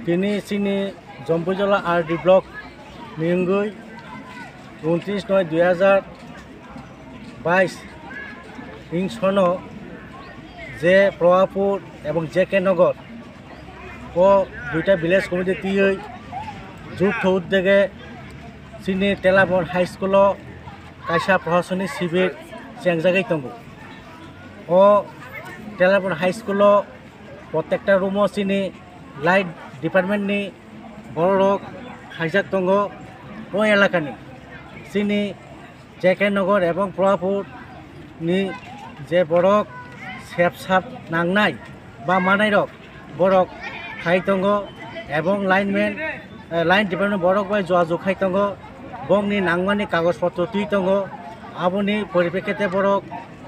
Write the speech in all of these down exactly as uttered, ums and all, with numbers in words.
Tini chini Jompuijala R D block ni wngwi untris noi dui hazar bais hing sono je Probhapur ebong J K Nagar o duita village committee twiwi jut thwk dege chini Telabon High School o kaisa prohasoni sibir chengjagwi tongo. O Telabon High School o protekta room o chini line department ni borok khaijak tongo. O elakani chini J K Nagar ebong Probhapur ni je borok sep sap nangnai ba manairok borok khai tongo ebong lineman, eh, line department borok bai jogajog khai tongo, bongni nangmani kagoj potro twi tongo, aboni poripekkite borok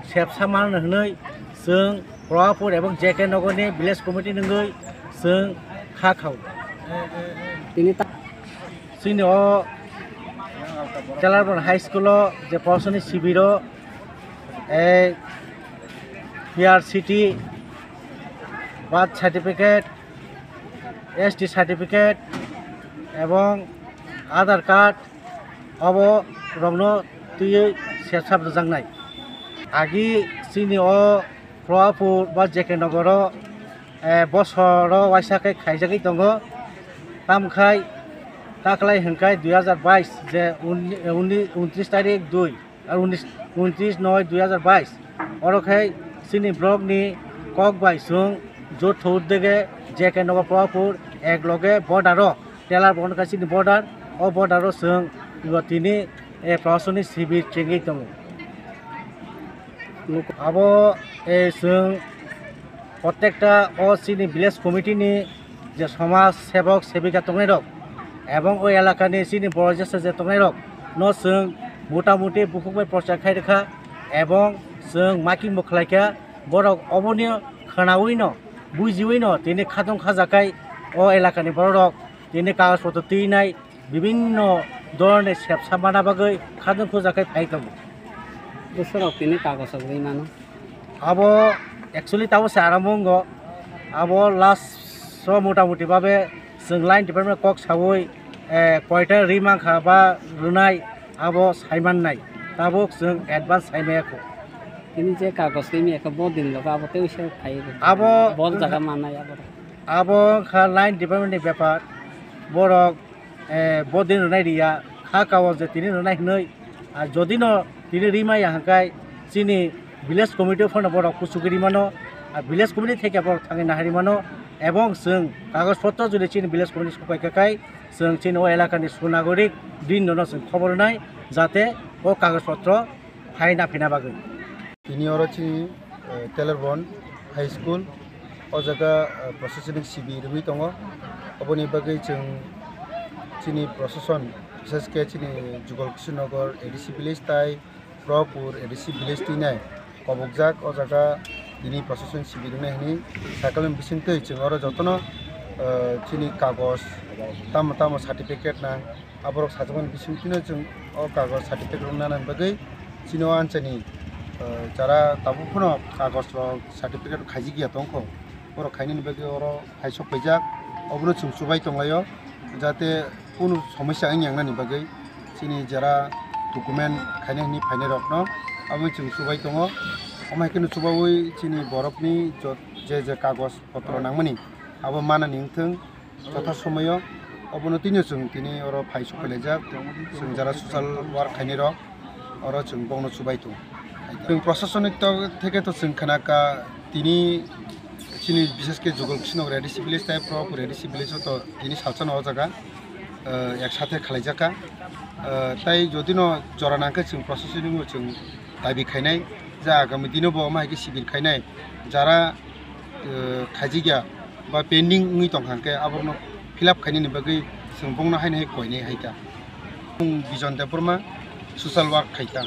sep sap manna hwnwi chwng Probhapur ebong J K Nagarni village committee nungwi chwng kha khao. Tini ta- Chini o Telabon High School o je prohasoni sibiro ei P R C T, birth certificate, S T certificate ebong Aadhaar card obo rokno twiwi sep sap rwjaknai. Agi chini o Probhapur ba J K Nagar o, eh, bosoro waisa khe khaijagwi tongo. Tamkhai taklai hwnkhai dui hazar bais je uni-, uni-, untris tarik dui, ah, unis, untris noi dui hazar bais. Oro khai chini borokni kok bai chwng jot thwk dege J K Nagar Probhapur ek loge border o, Telabon khai chini border, o border o chwng tini, eh, prohasoni sibir chengwi tongo. Abo, eh, chwng protekta o chini village committee ni je somaj sebok sebika tongnai rok ebong o elaka ni chini borok jesa je tongnai rok no chwng mota moti bukhuk bai prochar khai rwkha ebong chwng making bo khlai kha, borok oboni khwnaui no bujiui no tini khatong khajakai o elaka ni borok rok tini kagoj potro twinai bibinno dhoroner sepsa mana bagwi khadon khuja khe phai tongo. Bwswrok tini kagoj rok rwi mano. Abo actually tabuk se arambo wngo. Abo last o mota moti babe chwng line department kok saui, eh, koita ri mankha ba rwnai abo sai mannai. Tabuk chwng advance sai maya kho. Tini je kagoj rwi maya khe bo din logo abo tei uaisa phai rw. Abo bol jaga mannai abo. Abo wngkha line department ni bepar. Borok eh, bo din rwnai riya, kha kao je tini rwnai hwnwi, ah, jodi no tini ri maya hwnkhai chini village committee phano borok kuchugwi ri mano, ah, village committee theke borok thangwi nahari mano, ebong chwng kagoj potro jodi chini village committee sopai kha khai chwng chini o elaka ni sunagorik din no chwng khobor rwnai jate o kagoj potro phai na phina bagwi. Tini oro chini, eh, Telebon High School, o jaga, eh, prosasonik sibir wngwi tongo. Oboni bagwi chwng chini prosason, bishesh khe chini Jugal Kishore Nagar A D C village tai Probhapur A D C village twinai kobokjak. O jaga tini prosason sibir wngnai hwnwi sakhalni bisingtwi chwng oro jotono, eh, chini kagoj tamo tamo certificate nang, aborok sajakmani bisingtwino chwng o kagoj certificate rok nanani bagwi chini o anchani, eh, jara tabuk phano kagoj rok certificate rok khaijak ya tongkho, borok khainani bagwi oro hai sok paijak, obono chwng chubai tonglaio, jate kunu somosya wngya wngnani bagwi chini jara document khaina hwnwi phainai rokno abo chwng chubai tongo. Omo hai kheno chubaui chini borokni jot-, je je kagoj potro nangmani abo manani wngthwng. Jotha somoyo obono tini chwng tini oro phai sokpailaijak, chwng jara social work khainai rok, oro chwng bokno chubai tongo. Chwng prosasonik to theke to chwng khna kha tini chini bishesh khe Jugal Kishore Nagar A D C village tai Probhapur A D C village o to tini salsa no o jaga, eh, ek sathe khalaijak kha. Eh, tai jodi no jora nang khe chwng prosasonik no chwng dabi khainai. Ja agami dino bo omo hai khe sibir khainai, jara, eh, khaijikya ba pending wngwi tongkha hwnkhe aborokno fill up khainani bagwi chwng bongno haino hai koinai hai ta. Mung Bijon Debbarma, social work khai ta.